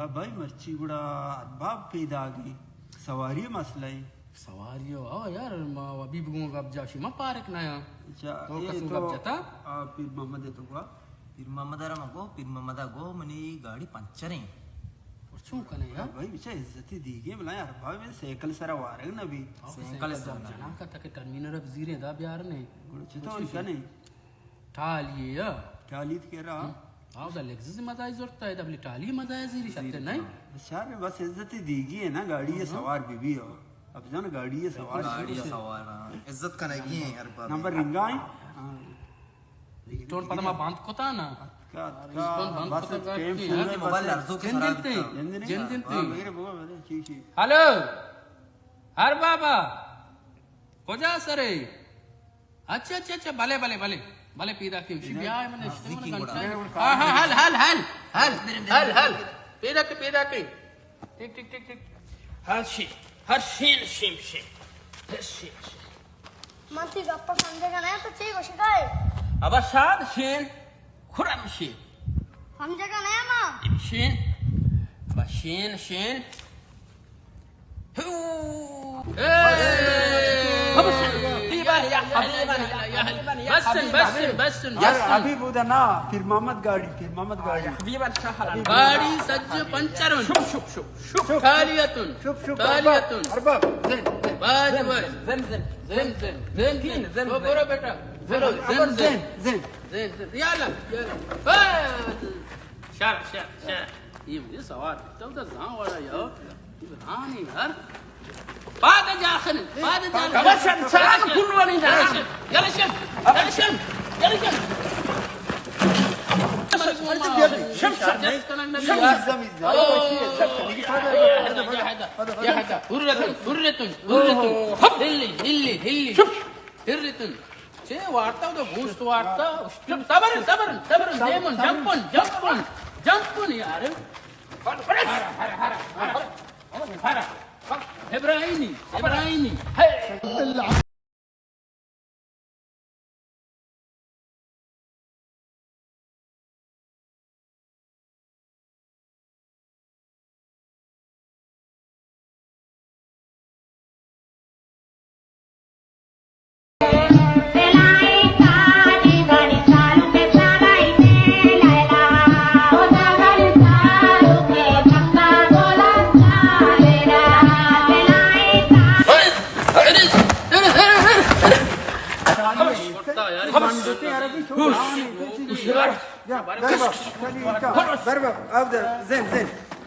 بھائی، مرچی گڑا ارباب پیداگی، سواری مسئلہ ہے۔ سواری ہو، آ یار، ما ابھی بگوں گپ جا، شما پارک نہ یا۔ اچھا، تو اے کسو تو گپ جتا؟ آ، پیر محمد تو گوا؟ پیر محمد را مگو، پیر محمد گو منی گاڑی پنچر ہیں۔ اور چون کنے یا؟ بھائی، بچا عزتی دیگے، بلا یار، بھائی، میں سائیکل سرا وارگ نہ بھی۔ سائیکل سرا جنا کا تک ٹرمینل اب زیرے دا بیار نے۔ گڑا چطور کنے؟ ٹالی یا؟ ٹالی تو کہہ رہا؟ ہم۔ آو دا لگزز مزائی زورتا ہے، دا بلی ٹالی مزائی زیری شتے نہیں؟ شہر میں بس عزت دیگی ہے نا، گاڑی ہے سوار بی بی ہو۔ اب جان گاڑی ہے سوار۔ گاڑی ہے سوار، ہاں۔ عزت کنگی ہے ہر بار۔ نمبر رنگا ہے؟ ہاں۔ ٹون پدا ما بند کتا نا۔ ٹون بند بس کتا ٹیم گاڑی پورے موبائل بس۔ لرزو کے جن سرا دنتے، بکتا۔ جن دنتے۔ ہاں، میرے بابا، میرے چی چی۔ ہلو، ہر بابا، کجا سرے؟ اچھا، اچھا، اچھا، بلے، بلے، بلے، بلے، پیدا کی، اسی بیا، من نشتے من گھنٹہ۔ ہاں، ہاں، ہل، ہل، ہل، ہل، ہل، ہل، پیدا کی، پیدا کی۔ ٹک، ٹک، ٹک، ٹک۔ ہر شی، ہر شین، شیم، شیم۔ ہر شین، شیم۔ من تی گپا سمجھگا نہ تو چی گوشگائے؟ ابا شاد شین، خرم شین۔ سمجھگا نہ ما؟ شین، ابا شین، شین۔ بسن، بسن، بسن، بسن۔ حبیب ادا نا، پیر محمد گاڑی، پیر محمد گاڑی۔ حبیب شاہ۔ گاڑی سج پنچر۔ شپ، شپ، شپ، شپ۔ تالیتن۔ شپ، شپ، تالیتن۔ ارباب، زن، زن۔ باز، باز۔ زن، زن۔ زن، زن، زن، زن۔ زن، زن۔ تو برو بیٹا۔ برو، زن، زن۔ زن، زن۔ زن، زن۔ یا اللہ، یا اللہ۔ باز۔ شر، شر، شر۔ یہ مجھے سوار۔ تو تو زان والا یار۔ ہانی یار۔ پاد جاخن، پاد جاخن۔ بس انسان کل والی نا۔ یلشن، یلشن، یلشن۔ شمس، شمس۔ حرتن، حرتن، حرتن۔ ہلی، ہلی، ہلی۔ چے وارتا تو گوشت وارتا۔ صبر، صبر، صبر۔ دیمن، جمپن، جمپن، جمپن یار۔ ہر، ہر، ہر، ہر۔ ابراہیمی، ابراہیمی۔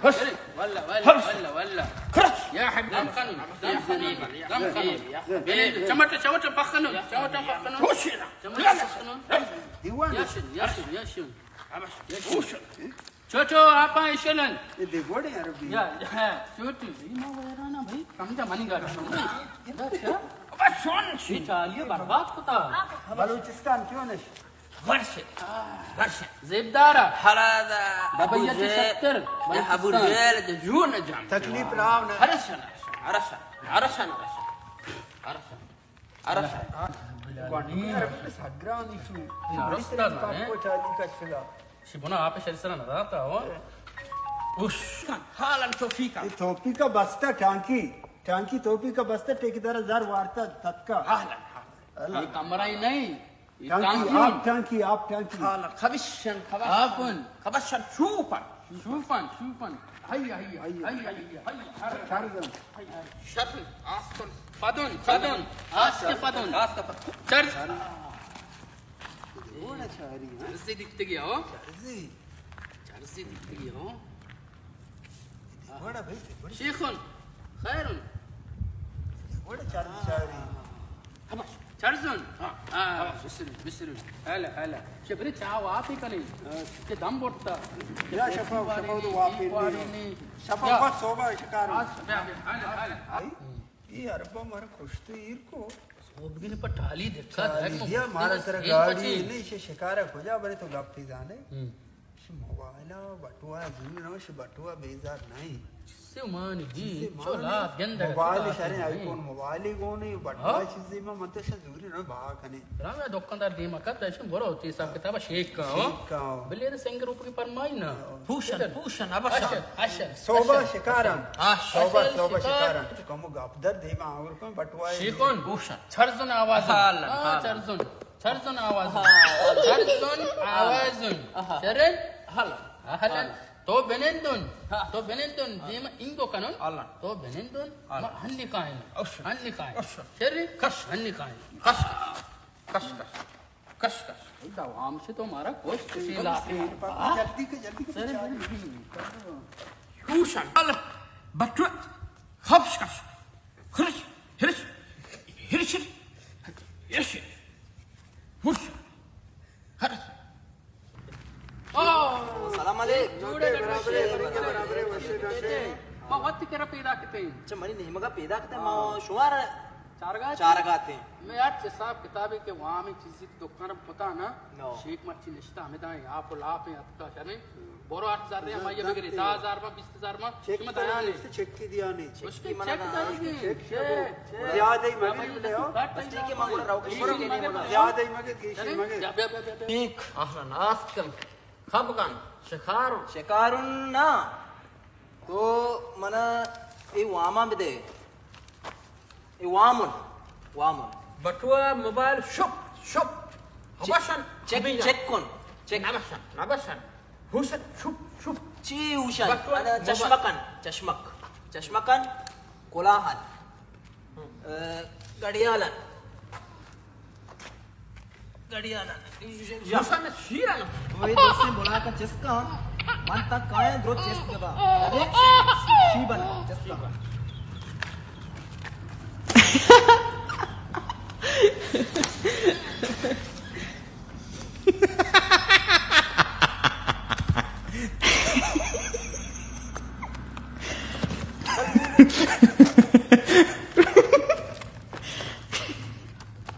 والله، والله، والله، والله. يا حبيبي. دم خنون، دم خنون، دم خنون. چمٹ، چمٹ پخنون، چمٹ پخنون. چمٹ پخنون. يا شن، يا شن، يا شن. يا شن. چوٹو، آپاں اشلن۔ اے دیگوڑے عربی۔ یا، یا، چوٹو، بھئی، ما ویرانا بھئی، سمجھا منی گاڑی۔ ابا شون چی؟ یہ چالیو برباد کتا۔ بلوچستان کیوں نش؟ ورش، ورش۔ زیبدارا۔ حالا دا دبئی ابو تی زید، شتر، یا ابو بلوچستان۔ زید، جو جون جان۔ تکلیف راو نہ۔ ہرشن، ہرشن، ہرشن، ہرشن۔ ہرشن۔ عرب۔ گوانڈو عرب سگرانی سو۔ درست ہے۔ پاکو چالی کچلا۔ شی بنا آپ شری سرا نہ داتا ہو۔ اوش۔ حالن توفیقا۔ یہ توفیقا بستا ٹانکی۔ ٹانکی توفیقا بستا ٹھیکیدار زر وارتا تتکا۔ حالن، حالن۔ یہ کمرہ ہی نہیں۔ یہ ٹانکی، ٹانکی۔ آپ ٹانکی، آپ ٹانکی۔ حالن، خبشن، خبشن۔ آپن۔ خبشن، شوپن۔ Chopin, Chopin. ہئی، ہئی، ہئی، ہئی، ہئی، ہئی۔ شر دن۔ شر۔ آس کن۔ پدن، پدن۔ آس کے پدن۔ آس کے پدن۔ چرز۔ گوڑا چاری، ہاں؟ چرزی دیکھتے گیا ہو؟ چرزی۔ چرزی دیکھتے گیا ہو؟ گوڑا بھائی، گوڑا۔ شیخن۔ خیرن۔ گوڑا چرزی چاری۔ چرزن؟ ہاں۔ ہاں، بسر، بسر۔ ہلا، ہلا۔ چہ برے چاہ واپی کنی۔ ہاں۔ کہ دم بڑتا۔ یا شفا، شفا تو واپی نہیں۔ شفا یا۔ وقت صوبہ شکار۔ ہاں، بیا، بیا، ہلا، ہلا۔ بھائی، یہ عربا مارا کشتے ایر کو۔ صوبگین پر ٹالی دکھا ٹالی دیا، مارا سر گاڑی نہیں، اسے شکارا کجا برے تو گپ ہی زانے۔ ہم۔ اسے موبائل بٹوا زون نہ، اسے بٹوا بیزار نہیں۔ تے مانی دی، چو لاپ گندگ موبائل کتا شریں، آئی فون موبائل گونے، بٹوا چیزے ما من تو شا زوری نہ بہا کنے۔ رام یا دکاندار دیما کت، ایشن برو، تی حساب کتاب شیک کا، ہو؟ شیک کا۔ بلے سنگ روپ کی پرمائی نا۔ پوشن، پوشن، ابشن۔ اشن، اشن، صوبہ اشن، شکارن۔ اشن۔ صوبہ، اشن صوبہ شکار۔ شکارن۔ کمو گپ در دیما آور کن، بٹوا شیکون۔ پوشن۔ چرزن آواز۔ ہاں، ہاں، ہاں۔ چرزن۔ چرزن آوازن۔ آہا۔ چرزن آوازن۔ آہا۔ شرن؟ ہلا۔ اہلن۔ ہلا۔ تو بنندن۔ ہاں۔ تو بنندن۔ ہاں۔ دیم اینگو کنن۔ ہلا۔ تو بنندن۔ ہلا۔ ما ہنی کائن۔ اوش۔ ہنی کائن۔ اوش۔ شرن؟ کش۔ ہنی کائن۔ کش۔ کش کش۔ کش کش۔ اے دوام سے تو ہمارا کوش کشی لاتے۔ جلدی کے، جلدی کے، سر، بچا۔ جلدی۔ پوشن۔ ہلا۔ بچو۔ خبش کش۔ ہرش، ہرش، ہرش، ہرش، ہرش، ہرش۔ سلام علیک۔ جوڑے برابر ہے، برابر ہے، وش ہے۔ ما وقت کرا پیدا کتے۔ اچھا، منی نیمگا پیدا کتے، ما شمار چارگا تے۔ چارگا تے۔ میں یار حساب کتابے کہ وہاں میں چیزی دکان پتا نا، نو۔ شیخ مرچی نشتہ ہمیں دائیں، آپ و لاپ ہیں، اتکا شریں۔ برو ہفت ہزار رے، ہمائی بگری، دہ ہزار ما، بیست ہزار ما، چیک شما تو دیانے۔ چیک کی دیانے؟ چیک اس کی کی منا چیک نہ داری آئی۔ دی۔ چیک چیک، چیک۔ زیادہ ہی مگری بلے ہو۔ بس ٹھیک ہے، مگو راو، شیخ مگو۔ زیادہ ہی مگے، گیشی مگے۔ بیا، بیا، بیا، بیا، بیا۔ ٹھیک۔ اہلا ناست کن، خب کن، شکاروں۔ شکاروں نا۔ تو منا اے واما بدے۔ اے وامن، وامن۔ بٹوا موبائل شپ، شپ۔ چ-، وشن چیک، ہمیشہ۔ چیک کن، چیک۔ نہ وشن، نہ وشن۔ ہوشن، شپ، شپ۔ چی ہوشن؟ بٹوا انا موبائل۔ چشمکن، چشمک۔ چشمکن، کلاہن۔ ہم۔ اے، گڑیالن۔ گڑیالن۔ یا۔ موسم شیرن۔ وہی دوستیں بلا کا چسکا، من تک کائیں درو چست کبا۔ ارے، شیبن، چسکا۔